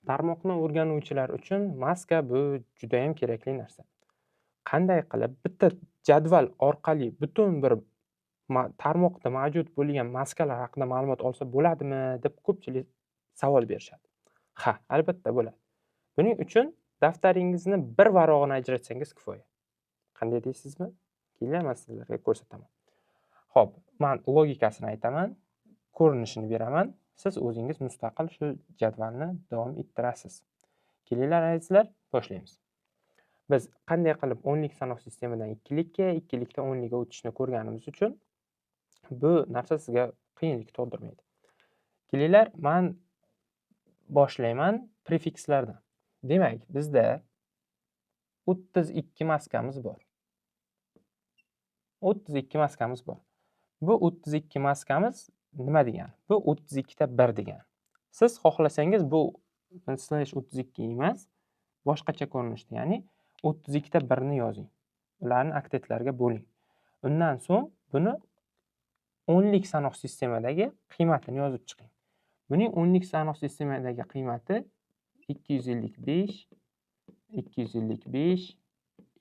Tarmoqni o'rganuvchilar uchun maska bu judayam kerakli narsa. Qanday qilib bitta jadval orqali butun bir tarmoqda mavjud bo'lgan maskalar haqida ma'lumot olsa bo'ladimi deb ko'pchilik savol berishadi. Ha, albatta bo'ladi. Buning uchun daftaringizni bir varog'ini ajratsangiz kifoya. Qanday deysizmi? Kelinglar, men sizlarga ko'rsataman. Xo'p, men logikasini aytaman, ko'rinishini beraman. Siz o'zingiz mustaqil shu jadvalni davom ettirasiz. Kelinglar azizlar, boshlaymiz. Biz qanday qilib o'nlik sanoq sistemidan ikkilikka, ikkilikdan o'nlikka o'tishni ko'rganimiz uchun bu narsa sizga qiyinlik tug'dirmaydi. Kelinglar, men boshlayman prefikslardan. Demak, bizda 32 maskamiz bor. 32 maskamiz bor. Bu 32 maskamiz nima degani? Bu 32 ta 1 degani. Siz xohlasangiz bu slash 32 emas, boshqacha ko'rinishda, ya'ni 32 ta 1 ni yozing. Ularni oktetlarga bo'ling. Undan so'ng buni o'nlik sanoq sistemadagi qiymatini yozib chiqing. Buning o'nlik sanoq sistemadagi qiymati 255, 255,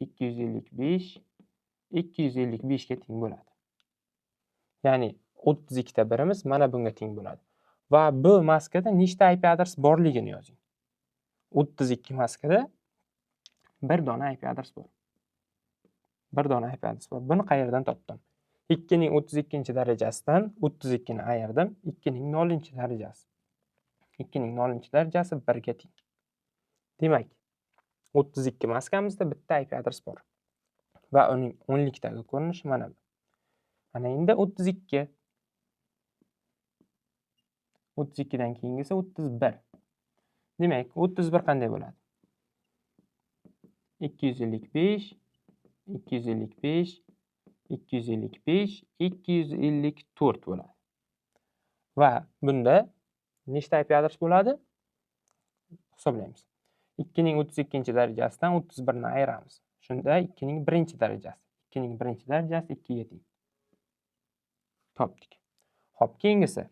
255, 255 ga teng bo'ladi. Ya'ni 32 ta birimiz mana bunga teng bo'ladi. Va bu maskada nechta IP adres borligini yozing. 32 maskada bir dona IP adres bor. Bir dona IP adres bor. Buni qayerdan topdim? 2ning 32-darajasidan 32 ni ayirdim. 2ning 0-darajasi. 2ning 0-darajasi 1 ga teng. Demak, 32 maskamizda bitta IP adres bor. Va uning o'nlikdagi ko'rinishi mana bu. Ana endi 32. 32 dan keyingisi 31. Demak, 31 qanday bo'ladi? 255, 255, 255, 254 bo'ladi. Va bunda nechta IP adres bo'ladi? Hisoblaymiz. 2ning 32-darajasidan 31 ni ayiramiz. Shunda 2ning 1-darajasi. 2ning 1-darajasi 2 ga teng. Topdik. Xo'p, keyingisi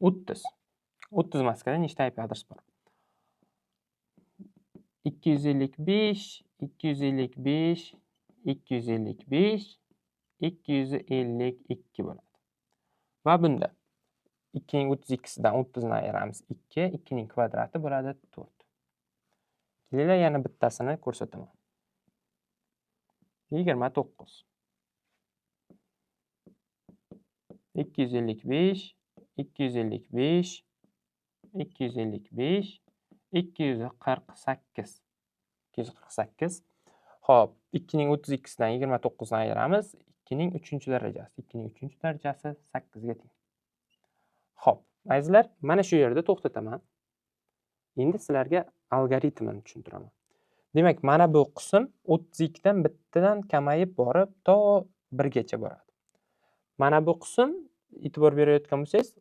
30. 30 maskada nechta IP adres bor? 255, 255, 255, 252 bo'ladi. Va bunda 2ning 32sidan 30 ni ayiramiz 2, 2ning kvadrati bo'ladi 4. Kelinglar, yana bittasini ko'rsataman. 29. 255, 255, 255, 248. 248. Xo'p, 2ning 32sidan 29 ni ayiramiz. 2ning 3-darajasi. 2ning 3-darajasi 8 ga teng. Xo'p, azizlar, mana shu yerda to'xtataman. Endi sizlarga algoritmini tushuntiraman. Demak, mana bu qism 32 dan bittadan kamayib borib to 1 gacha boradi. Mana bu qism, e'tibor berayotgan bo'lsangiz,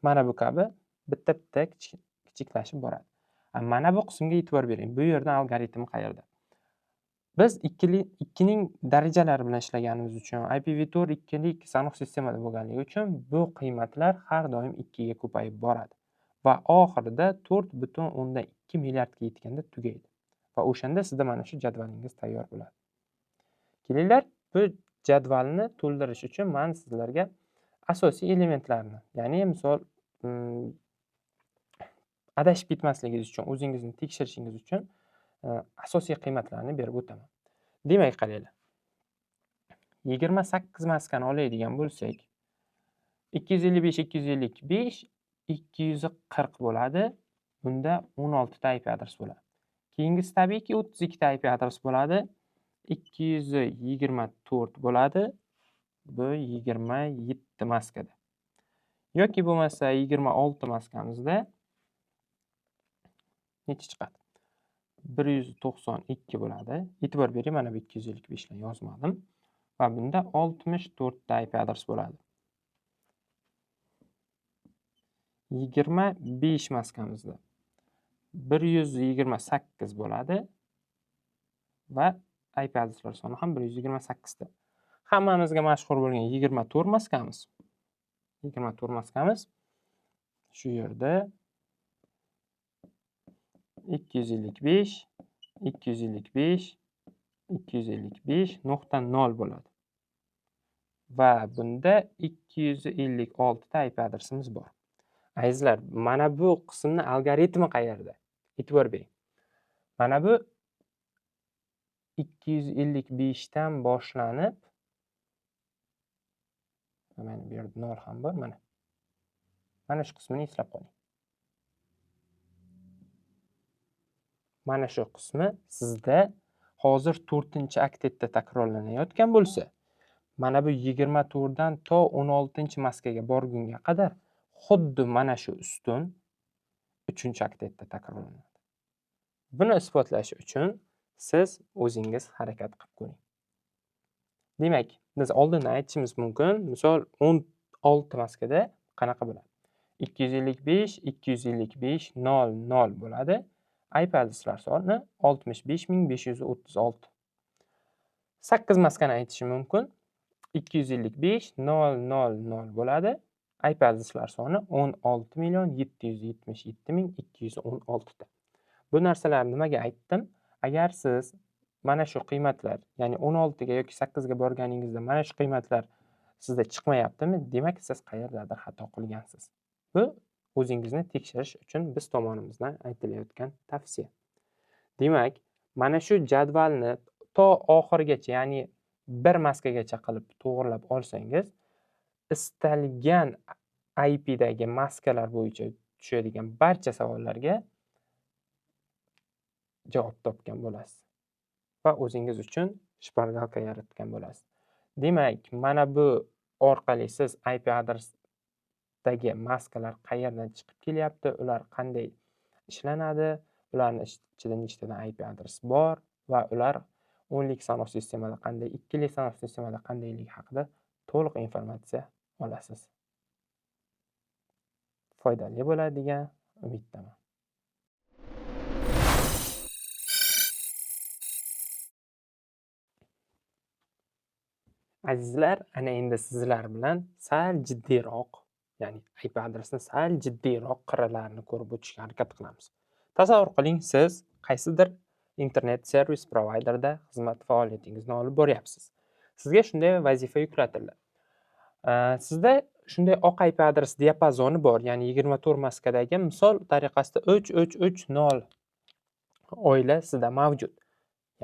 mana bu kabi bitta-bitta kichiklashib boradi. Mana bu qismga e'tibor bering. Bu yerda algoritm qayerda? Biz ikkining darajalari bilan ishlaganimiz uchun, IPv4 ikkilik sanoq sistemada bo'lganligi uchun bu qiymatlar har doim 2 ga ko'payib boradi. Va oxirida 4,2 milliardga yetganda tugaydi. Va o'shanda sizda mana shu jadvalingiz tayyor bo'ladi. Kelinglar, bu jadvalni to'ldirish uchun men sizlarga asosiy elementlarni, ya'ni misol, adashib ketmasligingiz uchun, o'zingizni tekshirishingiz uchun, asosiy qiymatlarni berib o'taman. Demak, qaranglar. 28 maskani oladigan bo'lsak, 255, 255, 240 bo'ladi. Bunda 16 ta IP adres bo'ladi. Keyingisi tabiiyki 32 ta IP adres bo'ladi. 224 bo'ladi. Bu 27 maskada. Yoki bo'lmasa 26 maskamizda necha chiqadi? 192 bo'ladi. E'tibor bering, mana bu 255 ni yozmadim. Va bunda 64 ta IP adres bo'ladi. 25 maskamizda 128 bo'ladi va IP adreslar soni ham 128 ta. Hammamizga mashhur bo'lgan 24 maskamiz. 24 maskamiz Shu yerda 255 255 255.0 bo'ladi. Va bunda 256 ta IP adresimiz bor. Azizlar, mana bu qismni algoritmi qayerda? E'tibor bering. Mana bu 255 dan boshlanib, mana bu yerda 0 ham bor, mana. Mana shu qismini eslab qoling. Mana shu qismi sizda hozir 4-oktetda takrorlanayotgan bo'lsa, mana bu 24 dan to 16-maskaga borgunga qadar xuddi mana shu ustun 3-oktetda takrorlanadi. Buni isbotlash uchun siz o'zingiz harakat qilib ko'ring. Demak, biz oldindan aytishimiz mumkin, misol 16 maskada qanaqa bo'ladi? 255 255 0 0 bo'ladi. IP adreslar soni 65536. 8 maskani aytishim mumkin. 255 0 0 0 bo'ladi. IP adreslar soni 16 777 216 ta. Bu narsalarni nimaga aytdim? Agar siz mana shu qiymatlar, ya'ni 16 ga yoki 8 ga borganingizda mana shu qiymatlar sizda chiqmayaptimi? Demak, siz qayerdadir xato qilgansiz. Bu o'zingizni tekshirish uchun biz tomonimizdan aytilayotgan tavsiya. Demak, mana shu jadvalni to oxirigacha, ya'ni bir maskagacha qilib to'g'rilab olsangiz, istalgan IPdagi maskalar bo'yicha tushadigan barcha savollarga javob topgan bo'lasiz va o'zingiz uchun shpargalka yaratgan bo'lasiz. Demak, mana bu orqali siz IP adresdagi maskalar qayerdan chiqib kelyapti, ular qanday ishlanadi, ularning ichida nechtadan IP adres bor va ular 10lik sanoq sistemada qanday, 2lik sanoq sistemada qandayligi haqida to'liq informatsiya olasiz. Foydali bo'ladi degan umiddaman. Azizlar, ana endi sizlar bilan sal jiddiyroq, ya'ni IP adresni sal jiddiyroq qirralarini ko'rib o'tishga harakat qilamiz. Tasavvur qiling, siz qaysidir internet servis provayderda xizmat faoliyatingizni olib boryapsiz. Sizga shunday vazifa yuklatildi. Sizda shunday oq IP adres diapazoni bor, ya'ni 24 maskadagi misol tariqasida 3 3 3 0 oila sizda mavjud.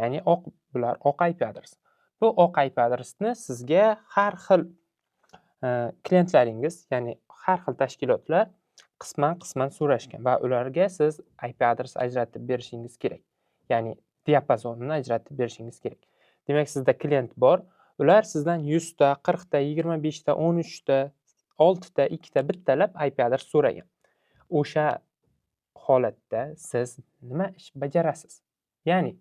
Ya'ni oq, bular oq IP adres. Bu oq IP adresni sizga har xil klientlaringiz, ya'ni har xil tashkilotlar qisman-qisman so'rashgan va ularga siz IP adres ajratib berishingiz kerak. Ya'ni diapazonini ajratib berishingiz kerak. Demak, sizda klient bor, ular sizdan 100 ta, 40 ta, 25 ta, 13 ta, 6 ta, 2 ta bittalab IP adres so'ragan. O'sha holatda siz nima ish bajarasiz? Ya'ni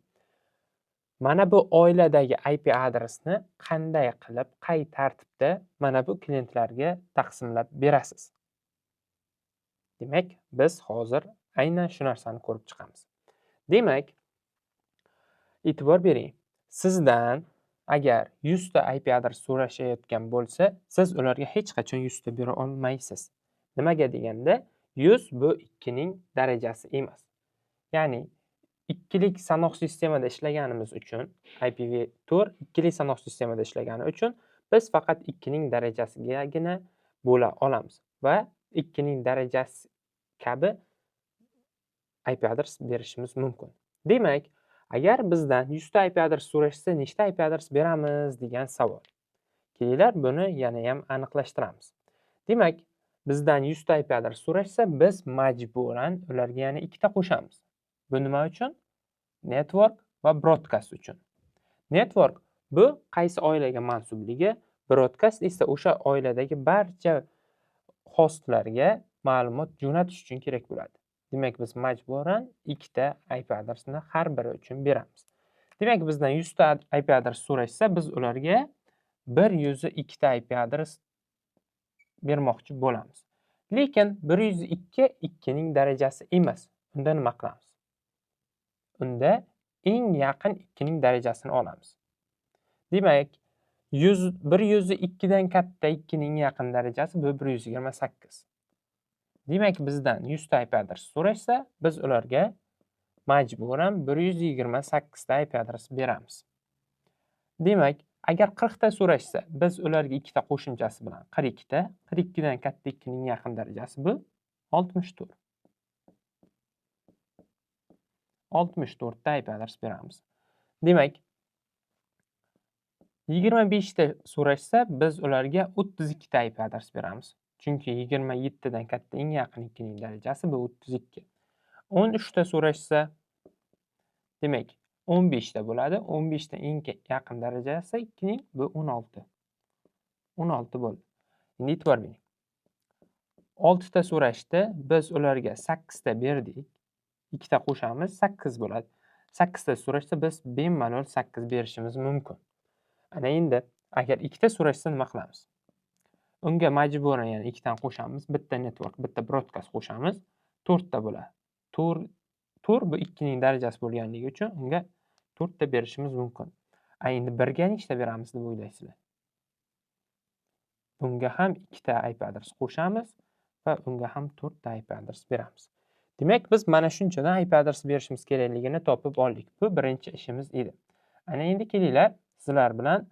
mana bu oiladagi IP adresni qanday qilib, qay tartibda mana bu klientlarga taqsimlab berasiz? Demak, biz hozir aynan shu narsani ko'rib chiqamiz. Demak, e'tibor bering. Sizdan agar 100 ta IP adres so'rashayotgan bo'lsa, siz ularga hech qachon 100 ta bera olmaysiz. Nimaga deganda, 100 bu 2 ning darajasi emas. Ya'ni ikkilik sanoq sistemada ishlaganimiz uchun, IPv4 ikkilik sanoq sistemada ishlagani uchun biz faqat 2 ning darajasigagina bo'la olamiz va 2 ning darajasi kabi IP adres berishimiz mumkin. Demak, agar bizdan 100 ta IP adres so'rashsa, nechta IP adres beramiz degan savol. Kelinglar, buni yana ham aniqlashtiramiz. Demak, bizdan 100 ta IP adres so'rashsa, biz majburan ularga yana 2 ta qo'shamiz. Bu nima uchun? Network va broadcast uchun. Network bu qaysi oilaga mansubligi, broadcast esa o'sha oiladagi barcha hostlarga ma'lumot jo'natish uchun kerak bo'ladi. Demak, biz majburan 2 ta IP adresini har biri uchun beramiz. Demak, bizdan 100 ta IP adres so'rashsa, biz ularga 102 ta IP adres bermoqchi bo'lamiz. Lekin 102 2 ning darajasi emas. Unda nima qilamiz? Unda eng yaqin 2 ning darajasini olamiz. Demak, 102 dan katta 2 ning yaqin darajasi bu 128. Demak, bizdan 100 ta IP adres so'rashsa, biz ularga majburan 128 ta IP adres beramiz. Demak, agar 40 ta so'rashsa, biz ularga 2 ta qo'shimchasi bilan 42 ta, 42 dan katta 2 ning yaqin darajasi bu 64. 64 ta IP adres beramiz. Demak, 25 ta so'rashsa, biz ularga 32 ta IP adres beramiz. Chunki 27 dan katta eng yaqin 2 ning darajasi bu 32. 13 ta so'rashsa, demak 15 ta bo'ladi. 15 ta eng yaqin darajasi 2 ning bu 16. 16 bo'ldi. Endi e'tibor bering. 6 ta so'rashdi, biz ularga 8 ta berdik. 2 ta qo'shamiz, 8 bo'ladi. 8 ta so'rashsa, biz bemalol 8 berishimiz mumkin. Ana endi agar 2 ta so'rashsa nima qilamiz? Unga majburan yana 2 tan qo'shamiz, bitta network, bitta broadcast qo'shamiz, 4 ta bo'ladi. 4 bu 2 ning darajasi bo'lganligi uchun unga 4 ta berishimiz mumkin. A endi birga nechta beramiz deb o'ylaysizlar? Bunga ham 2 ta IP adres qo'shamiz va unga ham 4 ta IP adres beramiz. Demak, biz mana shunchadan IP adres berishimiz kerakligini topib oldik. Bu birinchi ishimiz edi. Ana endi kelinglar, sizlar bilan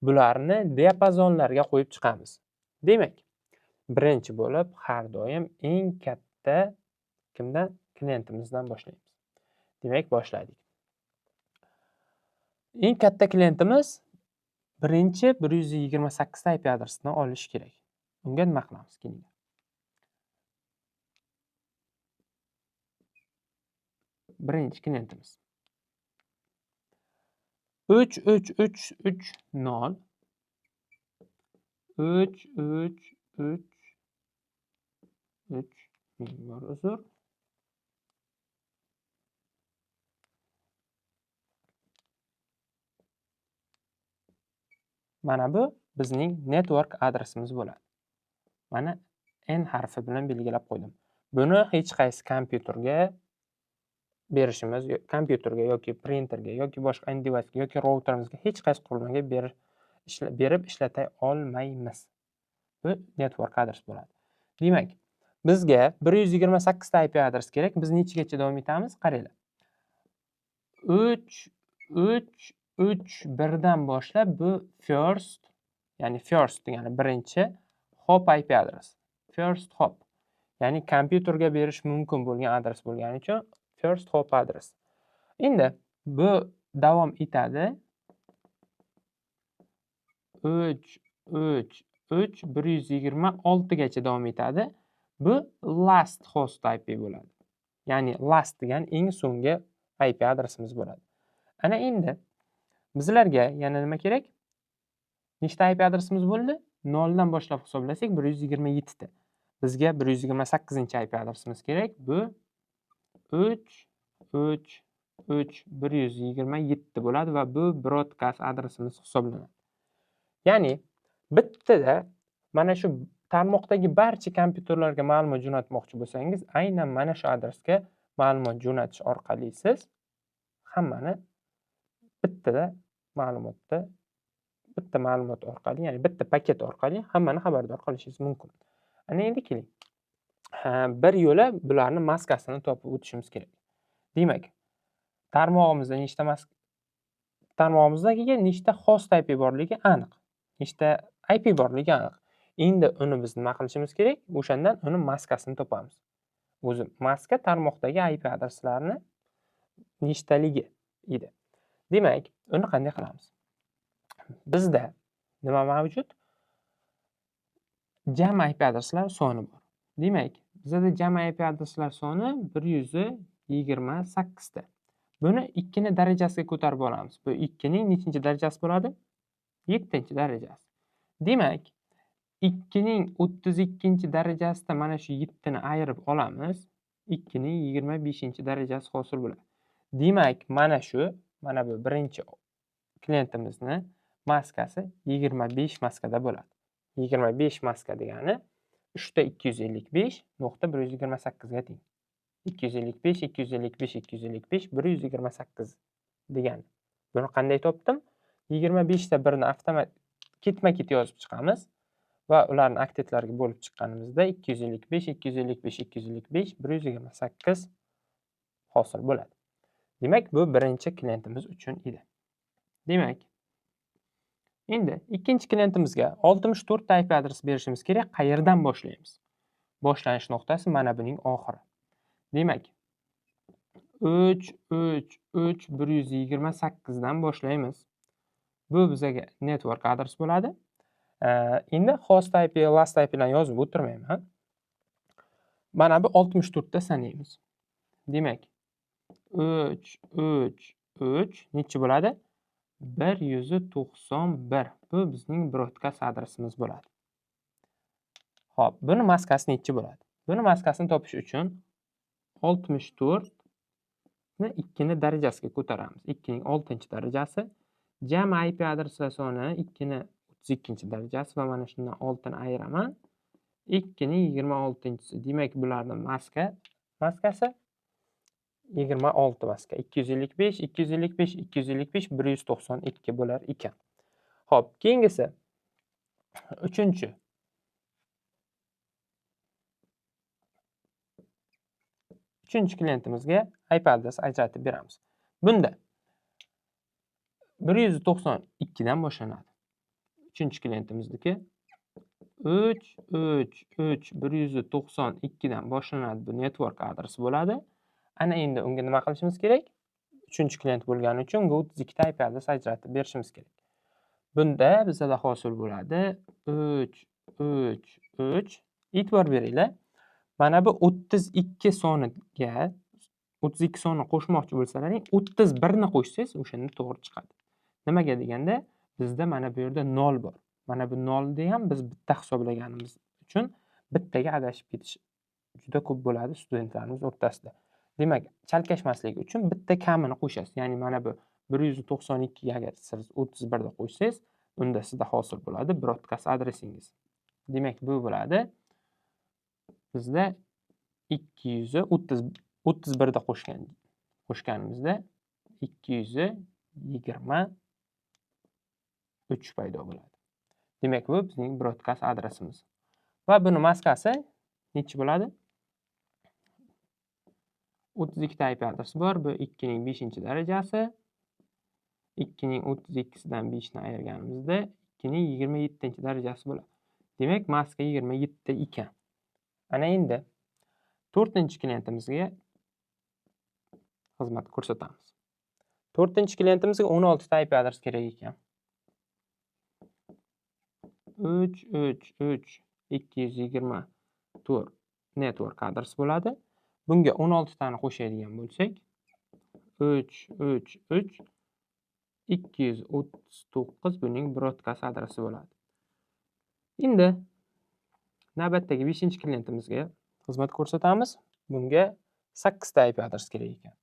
bularni diapazonlarga qo'yib chiqamiz. Demak, birinchi bo'lib har doim eng katta kimdan? Klientimizdan boshlaymiz. Demak, boshladik. Eng katta klientimiz birinchi 128 ta IP adresini olish kerak. Unga nima qilamiz? Kelinglar. Birinchi klientimiz 3 3 3 3 0 3 3 3 3 ming bor uzr. Mana bu bizning network adresimiz bo'ladi. Mana N harfi bilan belgilab qo'ydim. Buni hech qaysi kompyuterga berishimiz, kompyuterga yoki printerga yoki boshqa end device'ga yoki routerimizga hech qaysi qurilmaga berib ishlata olmaymiz. Bu network adres bo'ladi. Demak, bizga 128 ta IP adres kerak. Biz nechagacha davom etamiz? Qaranglar. 3 3 3 1 dan boshlab bu first, ya'ni first degani birinchi hop IP adres. First hop. Ya'ni kompyuterga berish mumkin bo'lgan adres bo'lgani uchun first hop adres. Endi bu davom etadi. 3 3 3 126 gacha davom etadi. Bu last host IP bo'ladi. Ya'ni last degan eng so'nggi IP adresimiz bo'ladi. Ana endi bizlarga yana nima kerak? Nechta IP adresimiz bo'ldi? 0 dan boshlab hisoblasak 127 ta. Bizga 128-IP adresimiz kerak. Bu 3 3 3 127 bo'ladi va bu broadcast adresimiz hisoblanadi. Ya'ni bittada mana shu tarmoqdagi barcha kompyuterlarga ma'lumot jo'natmoqchi bo'lsangiz, aynan mana shu adresga ma'lumot jo'natish orqali siz hammani bittada ma'lumotda, bitta ma'lumot orqali, ya'ni bitta paket orqali hammani xabardor qilishingiz mumkin. Ana endi keling. Bir yo'la bularni maskasini topib o'tishimiz kerak. Demak, tarmog'imizda nechta maska, tarmog'imizdagi nechta host IP borligi aniq. Nechta IP borligi aniq. Endi uni biz nima qilishimiz kerak? O'shandan uni maskasini topamiz. O'zi maska tarmoqdagi IP adreslarni nechtaligi edi. Demak, uni qanday qilamiz? Bizda nima mavjud? Jam IP adreslar soni bor. Demak, bizda jam IP adreslar soni 128 ta. Buni 2 ni darajasiga ko'tarib olamiz. Bu 2 ning nechinchi darajasi bo'ladi? 7-darajasi. Demak, 2 ning 32-darajasida mana shu 7 ni ayirib olamiz. 2 ning 25-darajasi hosil bo'ladi. Demak, mana bu birinchi klientimizni maskasi 25 maskada bo'ladi. 25 maska degani 3 ta 255.128 ga teng. 255, 255, 255, 128 degani. Buni qanday topdim? 25 ta birni avtomat ketma-ket yozib chiqamiz. Va ularni oktetlarga bo'lib chiqqanimizda 255, 255, 255, 128 hosil bo'ladi. Demak, bu birinchi klientimiz uchun edi. Demak, endi ikkinchi klientimizga 64 ta IP adres berishimiz kerak. Qayerdan boshlaymiz? Boshlanish nuqtasi mana buning oxiri. Demak, 3, 3, 3, 128 dan boshlaymiz. Bu bizga network adres bo'ladi. Endi host IP, last IP bilan yozib o'tirmayman. Mana bu 64 ta sanaymiz. Demak, 3, 3, 3 necha bo'ladi? 191. Bu bizning broadcast adresimiz bo'ladi. Xo'p, buni maskasi necha bo'ladi? Buni maskasini topish uchun 64 ni 2 ni darajasiga ko'taramiz. 2 ning 6-darajasi jami IP adreslar soni 2 ni 32-darajasi va mana shundan 6 ni ayiraman. 2 ning 26-si. Demak, bularning maskasi 26 maska. 255, 255, 255, 192 bo'lar ekan. Xo'p, keyingisi uchinchi. Uchinchi klientimizga IP adres ajratib beramiz. Bunda 192 dan boshlanadi. Uchinchi klientimizniki 3, 3, 3, 192 dan boshlanadi. Bu network adresi bo'ladi. Ana endi unga nima qilishimiz kerak? Uchinchi klient bo'lgani uchun unga 32 ta IP adres ajratib berishimiz kerak. Bunda bizda hosil bo'ladi 3, 3, 3. E'tibor beringlar. Mana bu 32 soniga 32 sonni qo'shmoqchi bo'lsalaring, 31 ni qo'shsangiz o'shanda to'g'ri chiqadi. Nimaga deganda, bizda mana bu yerda 0 bor. Mana bu 0 ni ham biz bitta hisoblaganimiz uchun bittaga adashib ketish juda ko'p bo'ladi studentlarimiz o'rtasida. Demak, chalkashmaslik uchun bitta kamini qo'shasiz. Ya'ni mana bu 192 ga agar siz 31 ni qo'shsangiz, unda sizda hosil bo'ladi broadcast adresingiz. Demak, bu bo'ladi bizda ikki yuz o'ttiz birda qo'shganimizda 223 paydo bo'ladi. Demak, bu bizning broadcast adresimiz. Va buni maskasi necha bo'ladi? 32 ta IP adresi bor. Bu 2 ning 5-darajasi. 2 ning 32sidan 5 ni ayirganimizda 2 ning 27-darajasi bo'ladi. Demak, maska 27 ekan. Ana endi 4 klientimizga xizmat ko'rsatamiz. 4 klientimizga 16 ta IP adres kerak ekan. 3, 3, 3, 224 network adres bo'ladi. Bunga 16 tani qo'shadigan bo'lsak, 3, 3, 3, 239 buning broadcast adresi bo'ladi. Endi navbatdagi 5 klientimizga xizmat ko'rsatamiz. Bunga 8 ta IP adres kerak ekan.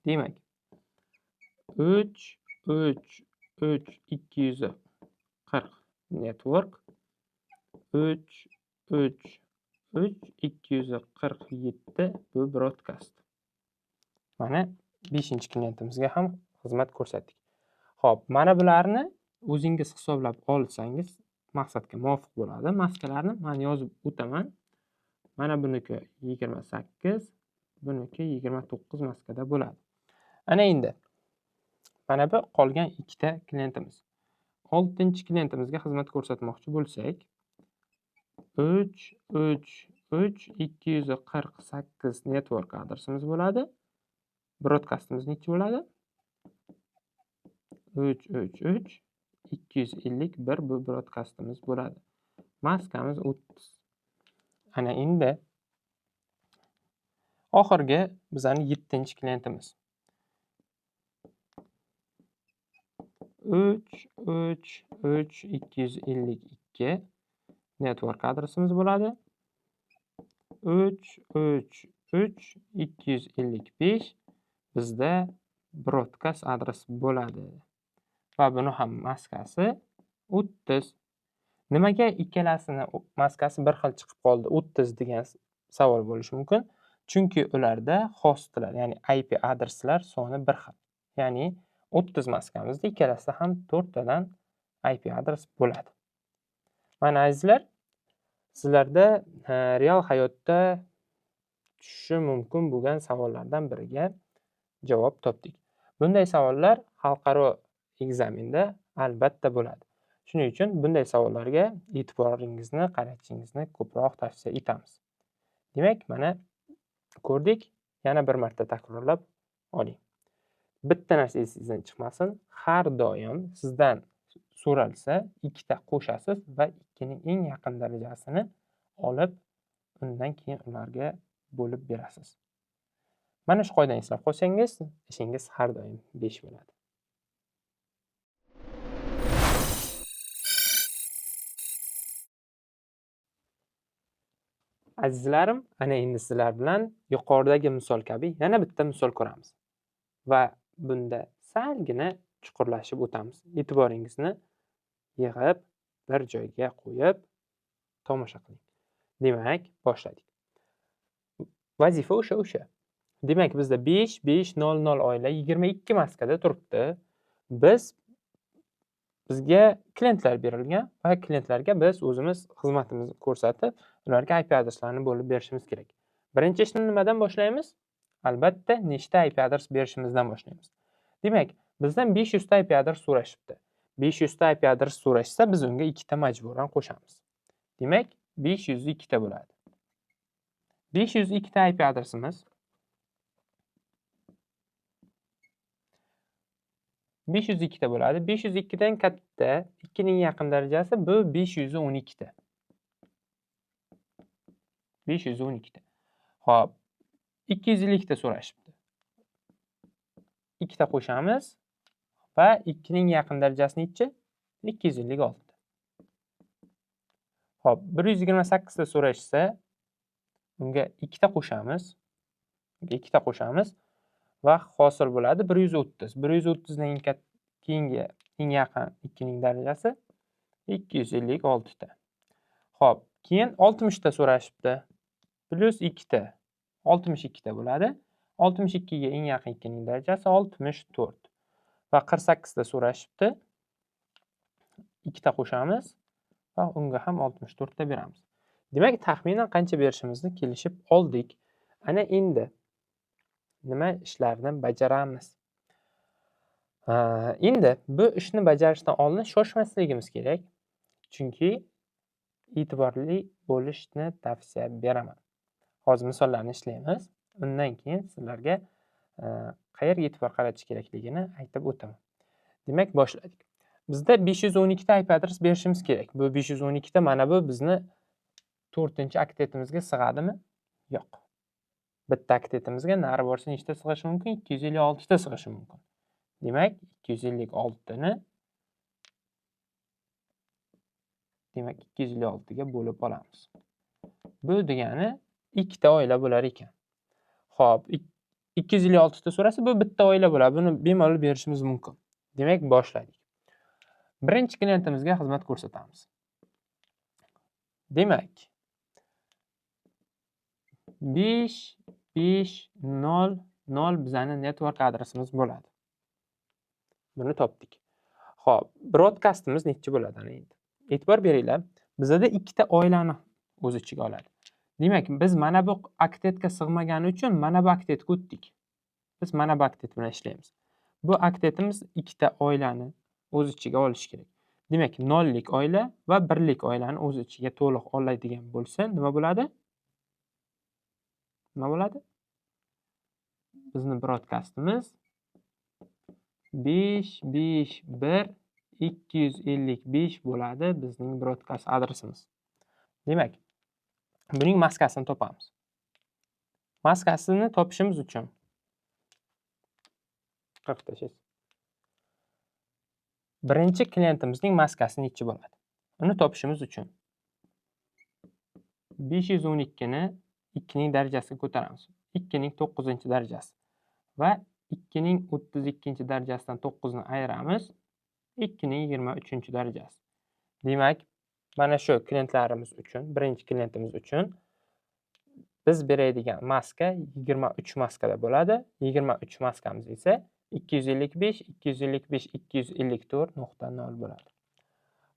Demak, 3, 3, 3, 240 network, 3, 3, 3, 247 bu broadcast. Mana 5 klientimizga ham xizmat ko'rsatdik. Xo'p, mana bularni o'zingiz hisoblab olsangiz maqsadga muvofiq bo'ladi. Maskalarni men yozib o'taman. Mana buniki 28, buniki 29 maskada bo'ladi. Ana endi mana bu qolgan ikkita klientimiz. 6 klientimizga xizmat ko'rsatmoqchi bo'lsak, 3, 3, 3, 248 network adresimiz bo'ladi. Broadcastimiz necha bo'ladi? 3, 3, 3, 251 bu broadcastimiz bo'ladi. Maskamiz 30. Ana endi oxirgi bizning 7 klientimiz. 3, 3, 3, 252 network adresimiz bo'ladi. 3, 3, 3, 255 bizda broadcast adres bo'ladi. Va buni ham maskasi 30. Nimaga ikkalasini maskasi bir xil chiqib qoldi 30 degan savol bo'lishi mumkin. Chunki ularda hostlar, ya'ni IP adreslar soni bir xil. Ya'ni 30 maskamizda ikkalasida ham 4 tadan IP adres bo'ladi. Mana azizlar, sizlarda real hayotda tushishi mumkin bo'lgan savollardan biriga javob topdik. Bunday savollar xalqaro ekzamenda albatta bo'ladi. Shuning uchun bunday savollarga e'tiboringizni qaratishingizni ko'proq tavsiya etamiz. Demak, mana ko'rdik, yana bir marta takrorlab oling. Bitta narsa esingizdan chiqmasin, har doim sizdan so'ralsa ikkita qo'shasiz va ikkining eng yaqin darajasini olib, undan keyin ularga bo'lib berasiz. Mana shu qoidani eslab qolsangiz, ishingiz har doim 5 bo'ladi. Azizlarim, ana endi sizlar bilan yuqoridagi misol kabi yana bitta misol ko'ramiz va bunda salgina chuqurlashib o'tamiz. E'tiboringizni yig'ib, bir joyga qo'yib tomosha qiling. Demak, boshladik. Vazifa o'sha. Demak, bizda 5 5 0 0 oila 22 maskada turibdi. Bizga klientlar berilgan va klientlarga biz o'zimiz xizmatimizni ko'rsatib, ularga IP adreslarini bo'lib berishimiz kerak. Birinchi ishni nimadan boshlaymiz? Albatta, nechta IP adres berishimizdan boshlaymiz. Demak, bizdan 500 ta IP adres so'rashibdi. 500 ta IP adres so'rashsa, biz unga 2 ta majburan qo'shamiz. Demak, 502 ta bo'ladi. 502 ta IP adresimiz 502 ta bo'ladi. 502 dan katta 2 ning yaqin darajasi bu 512 ta. 512 ta. Xo'p, 250 ta so'rashibdi. 2 ta qo'shamiz va 2 ning yaqin darajasi nechi? 256. Xo'p, 128 ta so'rashsa, unga 2 ta qo'shamiz. Unga 2 ta qo'shamiz va hosil bo'ladi 130. 130 dan keyingi eng yaqin 2 ning darajasi 256 ta. Xo'p, keyin 60 ta so'rashibdi. Plus 2 ta. 62 ta bo'ladi. 62 ga eng yaqin 2 ning darajasi 64. Va 48 ta so'rashibdi. 2 ta qo'shamiz va unga ham 64 ta beramiz. Demak, taxminan qancha berishimizni kelishib oldik. Ana endi nima ishlarni bajaramiz? Endi bu ishni bajarishdan oldin shoshmasligimiz kerak, chunki e'tiborli bo'lishni tavsiya beraman. Hozir misollarni ishlaymiz. Undan keyin sizlarga qayerga e'tibor qaratish kerakligini aytib o'taman. Demak, boshladik. Bizda 512 ta IP adres berishimiz kerak. Bu 512 ta mana bu bizni 4-oktetimizga sig'adimi? Yo'q. Bitta oktetimizga nari borsa nechta sig'ishi mumkin? 256 ta sig'ishi mumkin. Demak, 256 ni demak 256 ga bo'lib olamiz. Bu degani 2 ta oila bo'lar ekan. Xo'p, 256 ta so'rasa bu bitta oila bo'ladi. Buni bemalol berishimiz mumkin. Demak, boshladik. Birinchi klientimizga xizmat ko'rsatamiz. Demak, 5 5 0 0 bizning network adresimiz bo'ladi. Buni topdik. Xo'p, broadcastimiz necha bo'ladi ana endi? E'tibor beringlar, bizda ikkita oilani o'z ichiga oladi. Demak, biz mana bu oktetga sig'magani uchun mana bu oktetga o'tdik. Biz mana bu oktet bilan ishlaymiz. Bu oktetimiz ikkita oilani o'z ichiga olish kerak. Demak, 0lik oila va 1lik oilani o'z ichiga to'liq oladigan bo'lsa, nima bo'ladi? Nima bo'ladi? Bizning broadcastimiz 5 5 1 255 bo'ladi bizning broadcast adresimiz. Demak, buning maskasini topamiz. Maskasini topishimiz uchun qirq tashlaysiz. Birinchi klientimizning maskasi necha bo'ladi? Uni topishimiz uchun 512 ni 2 ning darajasiga ko'taramiz. 2 ning 9-darajasi va 2 ning 32-darajasidan 9 ni ayiramiz. 2 ning 23-darajasi. Demak, mana shu klientlarimiz uchun, birinchi klientimiz uchun biz beradigan maska 23 maskada bo'ladi. 23 maskamiz esa 255 255 254.0 bo'ladi.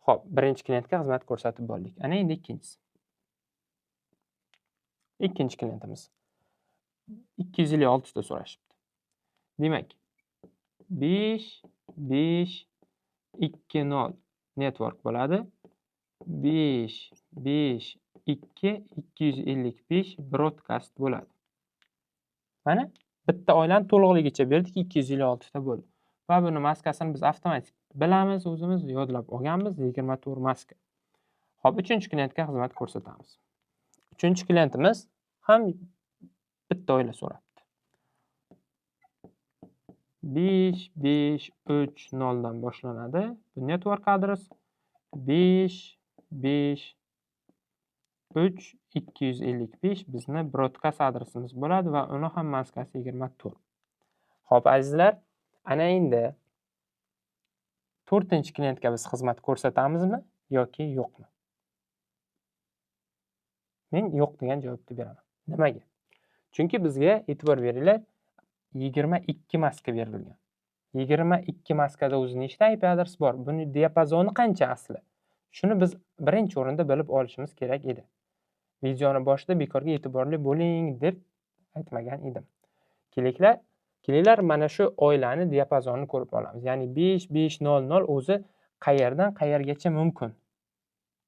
Xo'p, birinchi klientga xizmat ko'rsatib bo'ldik. Ana endi ikkinchisi. Ikkinchi klientimiz 256 ta so'rashibdi. Demak, 5 5 2 0 network bo'ladi. 5 5 2 255 broadcast bo'ladi. Mana bitta oilani to'liqligicha berdik, 256 ta bo'ldi. Va buni maskasini biz avtomatik bilamiz, o'zimiz yodlab olganmiz, 24 maska. Xo'p, uchinchi klientga xizmat ko'rsatamiz. Uchinchi klientimiz ham bitta oila so'rabdi. 5 5 3 0 dan boshlanadi. Bu network adres 5 5 3 255 bizni broadcast adresimiz bo'ladi va uni ham maskasi 24. Xo'p, azizlar, ana endi to'rtinchi klientga biz xizmat ko'rsatamizmi yoki yo'qmi? Men yo'q degan javobni beraman. Nimaga? Chunki bizga e'tibor beringlar, 22 maska berilgan. 22 maskada o'zi nechta IP adres bor? Buni diapazoni qancha asli? Shuni biz birinchi o'rinda bilib olishimiz kerak edi. Videoni boshida bekorga e'tiborli bo'ling deb aytmagan edim. Kelinglar mana shu oilani diapazonini ko'rib olamiz. Ya'ni 5 5 0 0 o'zi qayerdan qayergacha mumkin?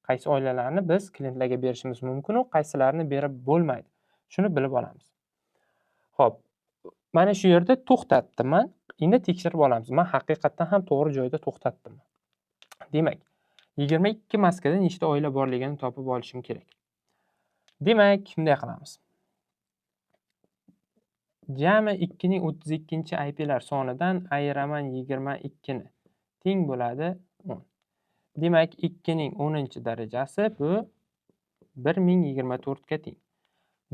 Qaysi oilalarni biz klientlarga berishimiz mumkin u, qaysilarini berib bo'lmaydi. Shuni bilib olamiz. Xo'p, mana shu yerda to'xtatdim men. Endi tekshirib olamiz. Men haqiqatan ham to'g'ri joyda to'xtatdim. Demak, 22 maskada nechta oila borligini topib olishim kerak. Demak, bunday qilamiz. Jami ikkining o'ttiz ikkinchi I P'lar sonidan ayiraman 22 ni. Teng bo'ladi 10. Demak, ikkining o'ninchi darajasi bu bir ming yigirma to'rtga teng.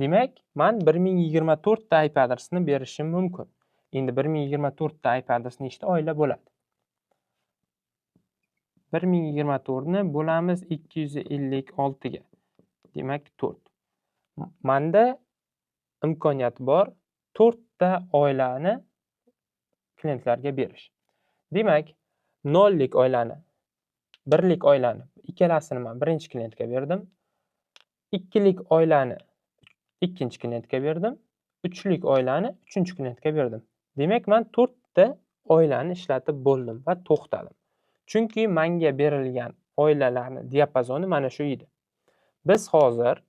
Demak, men bir ming yigirma to'rtta IP adresini berishim mumkin. Endi bir ming yigirma to'rtta IP adres nechta oila bo'ladi? Bir ming yigirma to'rtni bo'lamiz ikki yuz ellik oltiga. Demak, 4. Menda imkoniyat bor to'rtta oilani klientlarga berish. Demak, nollik oilani, birlik oilani ikkalasini men birinchi klientga berdim. Ikkilik oilani ikkinchi klientga berdim. Uchlik oilani uchinchi klientga berdim. Demak, men to'rtta oilani ishlatib bo'ldim va to'xtadim. Chunki menga berilgan oilalarning diapazoni mana shu edi. Biz hozir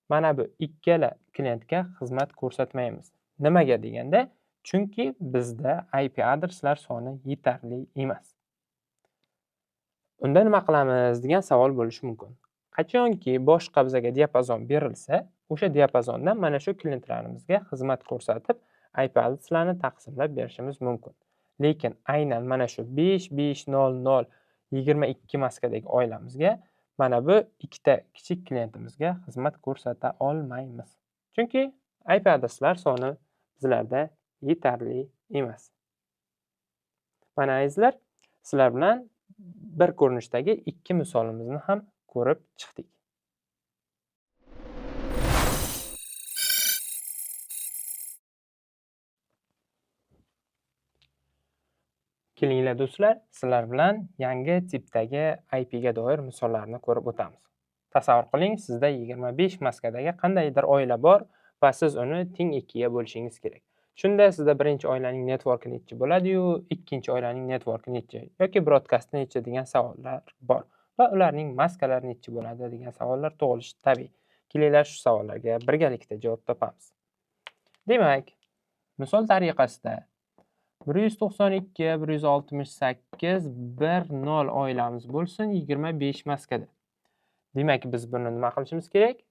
mana bu ikkala klientga xizmat ko'rsatmaymiz. Nimaga deganda, chunki bizda IP adreslar soni yetarli emas. Unda nima qilamiz degan savol bo'lishi mumkin. Qachonki boshqa bizga diapazon berilsa, o'sha diapazondan mana shu klientlarimizga xizmat ko'rsatib, IP adreslarni taqsimlab berishimiz mumkin. Lekin aynan mana shu 5 5 0 0 22 maskadagi oilamizga mana bu ikkita kichik klientimizga xizmat ko'rsata olmaymiz. Chunki IP adreslar soni bizlarda yetarli emas. Mana azizlar, sizlar bilan bir ko'rinishdagi ikki misolimizni ham ko'rib chiqdik. Kelinglar do'stlar, sizlar bilan yangi tipdagi I P ga doir misollarni ko'rib o'tamiz. Tasavvur qiling, sizda 25 maskadagi qandaydir oila bor va siz uni teng ikkiga bo'lishingiz kerak. Shunda sizda birinchi oilaning networki nechi bo'ladi-yu, ikkinchi oilaning networki nechi yoki broadcast nechi degan savollar bor va ularning maskalari nechi bo'ladi degan savollar tug'ilishi tabiiy. Kelinglar shu savollarga birgalikda javob topamiz. Demak, misol tariqasida bir yuz to'qson ikki, bir yuz oltmish sakkiz, bir nol oilamiz bo'lsin 25 maskada. Demak, biz buni nima qilishimiz kerak?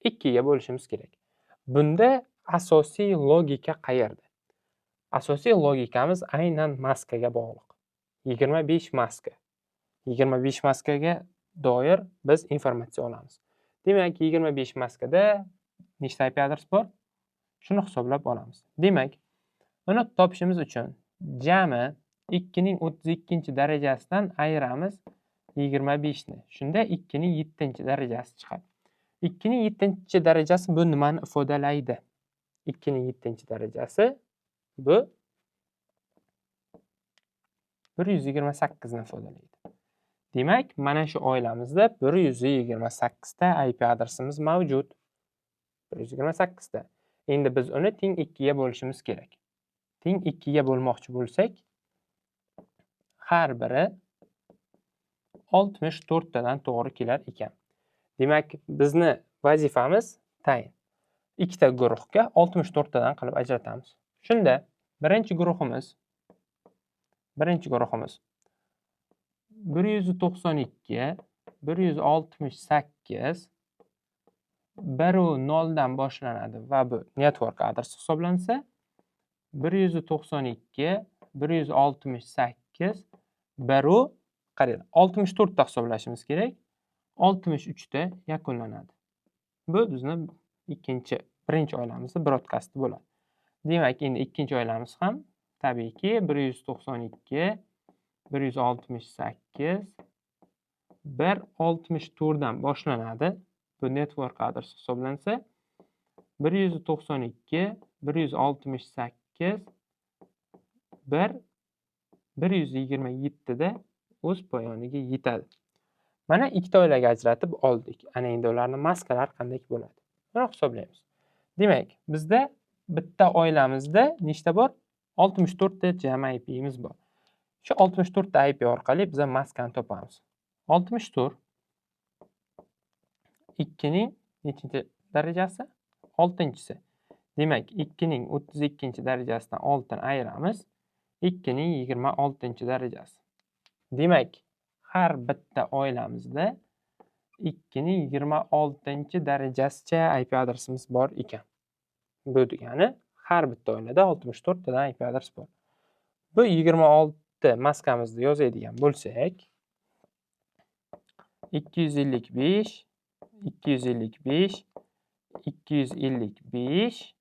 2ga bo'lishimiz kerak. Bunda asosiy logika qayerda? Asosiy logikamiz aynan maskaga bog'liq. 25 maska. 25 maskaga doir biz informatsiya olamiz. Demak, 25 maskada nechta IP adres bor? Shuni hisoblab olamiz. Demak, uni topishimiz uchun jami ikkining o'ttiz ikkinchi darajasidan ayiramiz yigirma beshni. Shunda ikkining yettinchi darajasi chiqadi. Ikkining yettinchi darajasi bu nimani ifodalaydi? Ikkining yettinchi darajasi bu bir yuz yigirma sakkizni ifodalaydi. Demak, mana shu oilamizda 128 ta IP adresimiz mavjud. 128 ta. Endi biz uni teng 2 ga bo'lishimiz kerak. Teng 2 ga bo'lmoqchi bo'lsak, har biri 64 tadan to'g'ri kelar ekan. Demak, bizni vazifamiz tayin. Ikkita guruhga 64 tadan qilib ajratamiz. Shunda birinchi guruhimiz 192, 168, 1 0 dan boshlanadi va bu network adresi hisoblansa, 192, 168, 1, qaranglar, 64 ta hisoblashimiz kerak, 63 ta yakunlanadi. Bu bizni birinchi oilamizda broadcast bo'ladi. Demak, endi ikkinchi oilamiz ham tabiiyki 192, 168, 1 64 dan boshlanadi. Bu network adresi hisoblansa, 192, 168, 1 127 da o'z poyoniga yetadi. Mana ikkita oilaga ajratib oldik. Ana endi ularni maskalar qanday bo'ladi? Buni hisoblaymiz. Demak, bizda bitta oilamizda nechta bor? 64 ta jami IP'miz bor. Shu 64 ta IP orqali biz maskani topamiz. 64 2 ning nechinchi darajasi? 6-inchisi. Demak, 2 ning 32-darajasidan 6 ni ayiramiz. 2 ning 26-darajasi. Demak, har bitta oilamizda 2 ning 26-darajasicha IP adresimiz bor ekan. Bu degani har bitta oilada 64 tadan IP adres bor. Bu 26 maskamizni yozadigan bo'lsak, 255, 255, 255,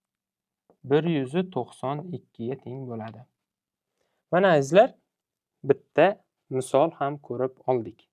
192 ga teng bo'ladi. Mana azizlar, bitta misol ham ko'rib oldik.